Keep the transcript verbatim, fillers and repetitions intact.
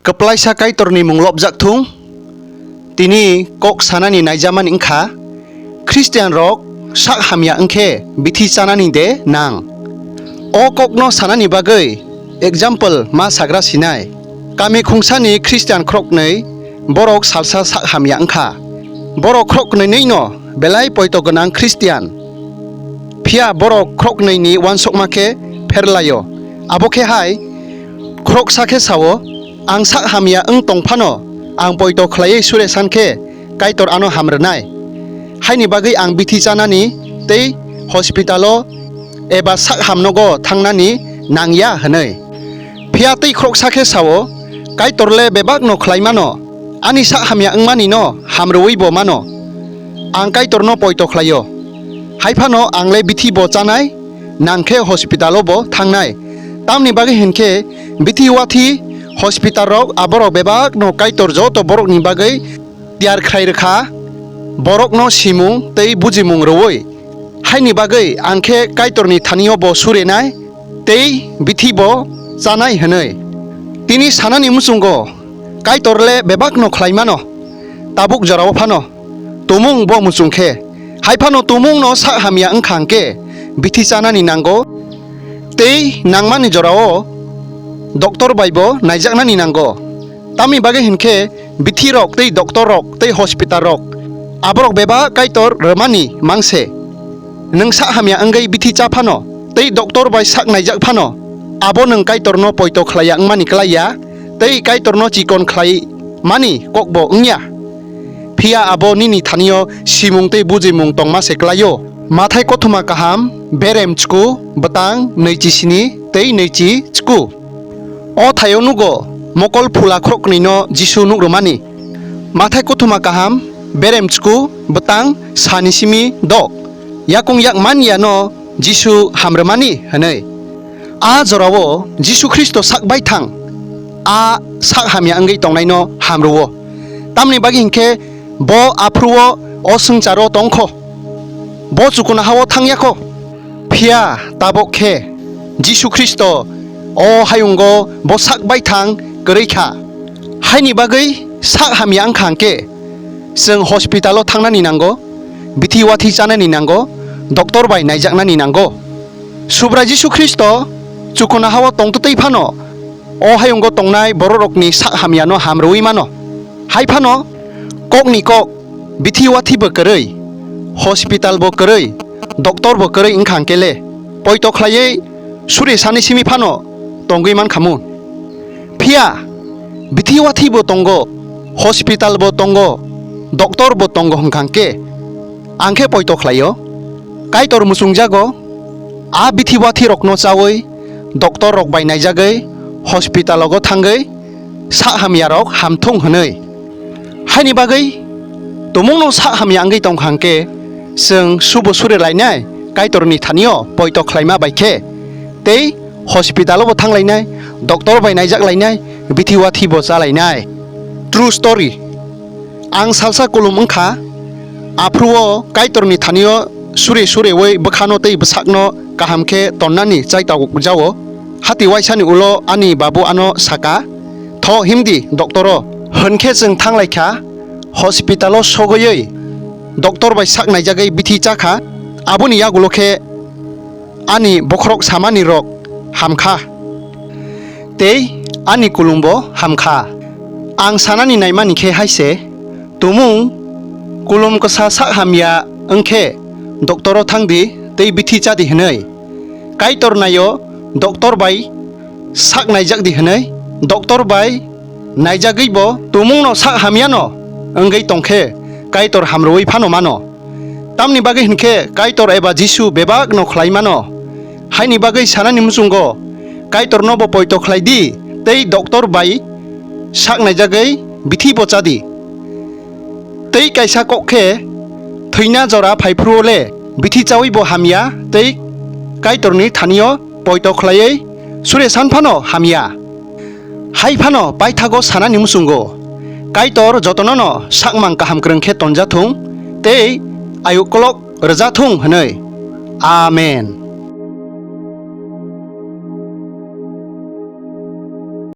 Kwplaisa Kaitorni mung lobjak thung. Tini kok sanani naijamani wngkha, Khristianrok sak hamya wngkhe bithi chanani de nang? O kokno sanani bagwi example ma sagra sinai. Kami khungsani Khristian khoroknwi borok salsa sak hamya wngkha. Borok khoroknwino belai poito gwnang Khristian. Phiya borok khoroknwini uansukma khe pherlaio. Abo khe hai, khoroksa khe sao, "Ang sak hamya wng tong phano, ang poito khlaiwi sure san khe Kaitor ano ham rwnai. Haini bagwi ang bithi chanani tei hospitalo eba sak hamnogo thangnani nang ya," hwnwi. Phiya tei khoroksa khe sao, "Kaitor le bebakno khlai mano, ani sak hamya wngmani no ham rwui bo mano. Ang Kaitorno poito khlaio. Hai phano ang le bithi bo chanai, nang khe hospitalo bo thangnai. Tamni bagwi hinkhe bithi wathi hospital rok aborok bebakno Kaitor joto borokni bagwi tiyar khlai rwkha, borokno simung tei bujimung rwui. Haini bagwi ang khe Kaitorni thanio bo surenai tei bithi bo chanai," hwnwi. Tini sanani muchungo Kaitor le bebakno khlai mano, tabuk jorao phano tumung bo muchung khe. Hai phano tumungno sak hamya wngkha hwnkhe bithi chanani nango tei nangmani jorao doctor bai bo naijaknani nango. Tamni bagwi hinkhe bithi rok tei doctor rok tei hospital rok aborok bebak Kaitor rwmani mangse. Nwng sak hamya wngwi bithi cha phano tei doctor bai sak naijak phano, abo nwng Kaitorno poito khlaiya wngmani klai ya tei Kaitorno chikon khlai mani kokbo wngya. Phiya abo nini thanio simung tei bujimung tongma se klaio. Mathai kothoma kaham, berem chku, bwtang nwichi sini tei nwichi chku. O thaio nugo mokol phula khoroknwino Jisu nukrwmani. Mathai kothoma kaham, berem chku, bwtang sani simi dok. Yakung yak man yano Jisu hamrwmani hwnwi. A jorao Jisu Khristo sak baithang a sak hamya wngwi tongnaino hamrwo. Tamni bagwi hinkhe bo aphruo o swngcharo tongkho. Bo chukuna hao thangyakho. Phiya tabok khe Jisu Khristo o hayungo bo sak baithang kwrwi kha. Haini bagwi sak hamya wngkha hwnkhe chwng hospitalo thangnani nango, bithi wathi chanani nango, doctor bai naijaknani nango. Subrai Jisu Khristo chukuna hao tongtwtwi phano o hayungo tongnai bororokni sak hamyano hamrwi mano. Hai phano kokni kok, bithi wathi bo kwrwi, hospital bo kwrwi, doctor bo kwrwi wngkha hwnkhe le poito khlaiwi suri sani simi phano tongwi mankhamu. Phiya bithi wathi bo tongo, hospital bo tongo, doctor bo tongo hwnkha hwnkhe ang khe poito khlaio. Kaitor muchungjago, a bithi wathi rokno chawi, doctor rok bai naijagwi, hospital rogo thangwi, sak hamya rok hamthung hwnwi. Haini bagwi tumungno sak hamya wngwi tongkha hwnkhe, chwng subo suri lainai Kaitorni thanio poito khlaima bai khe, tei hospital o bo thang lainai, doctor bai naijak lainai, bithi wathi bo cha lainai. True story. Ang salsa kulum wngkha, aphruo Kaitorni thanio suri suriwi bwkhano tei bwsakno kaham khe tonnani chaitao jao. Hati waisani ulo ani babu ano saka, "Tho himdi doctor o." Hwnkhe chwng thang laikha, hospital o sogwiwi doctor bai sak naijagwi bithi chakha. Aboni yagulo khe ani bokhorok samani rok hamkha, tei ani kulumbo hamkha. Ang sanani naimani khe hai se, tumung kulum kwsa sak hamya wngkhe doctor o thangdi tei bithi chadi hwnwi. Kaitor naio doctor bai sak naijakdi hwnwi, doctor bai naijagwibo tumungno sak hamyano wngwi tongkhe Kaitor hamrwi phano mano. Tamni bagwi hinkhe Kaitor eba Jisu bebakno khlai mano. Haini bagwi sanani muchungo Kaitorno bo poito khlai di tei doctor bai sak naijagwi bithi bo cha di. Tei kaisa kok khe thwina jora phaiphruo le bithi chawi bo hamya tei Kaitorni thanio poito khlaiwi sure san phano hamya. Hai phano paithago sanani muchungo, Kaitor jotonono sakmang kaham kwrwng khe tonjathung tei ayuk kolok rwjathung hwnwi. Amen.